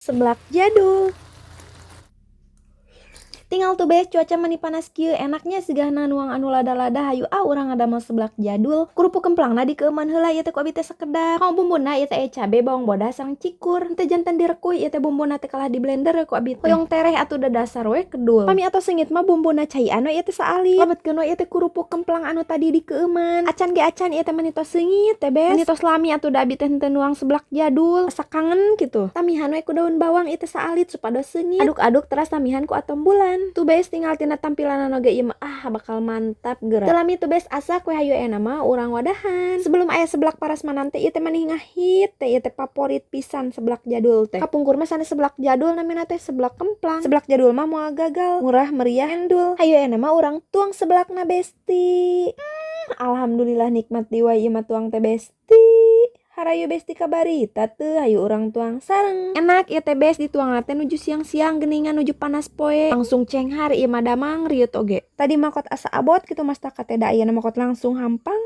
Seblak jadul. Tinggal tuh, Bes, cuaca mani panas kieu, enaknya sigana nuang anu lada-lada. Hayu ah, urang ngadamel seblak jadul. Kerupuk kemplangna dikeueuman heula ieu teh ku abi teh sakedap. Kanggo bumbuna ieu teh aya cabe, bawang bodas sareng cikur. Henteu janten direkuy ieu teh, bumbuna teh kalah di blender ku abi teh. Hoyong tereh atuh, da dasar we kedul. Pami atos seungit mah bumbuna caian we ieu teh saalit. Lebetkeun we ieu teh kerupuk kemplang anu tadi dikeueuman. Acan ge acan, ieu teh mani tos seungit teh, Bes. Mani tos lami atuh da abi teh henteu nuang seblak jadul. Asa kangen kitu. Tamihan we ku daun bawang ieu teh saalit supados seungit. Aduk-aduk, teras tamihan ku atom bulan. Tuh, Bes, tinggal tina tampilanna oge ieu mah ah bakal mantap geura. Teu lami tuh, Bes, asak we. Hayu ayeuna mah urang wadahan. Sebelum aya seblak Parasmanan teh, ieu teh mani ngahit teh, ieu teh favorit pisan seblak jadul teh. Kapungkur mah sanes seblak jadul namina teh, seblak kemplang. Seblak jadul mah moal gagal, murah meriah, endul. Hayu ayeuna mah urang tuang seblakna, Besti. Alhamdulillah, nikmat deui ieu mah tuang teh, Besti. Harayu Besti kabarita teu? Hayu urang tuang sareng. Enak ieu teh, Bes, dituangna teh nuju siang-siang geuningan, nuju panas poe. Langsung cenghar ieu mah, damang riut oge. Tadi makot asa abot kitu mastaka teh, da ayeuna makot langsung hampang.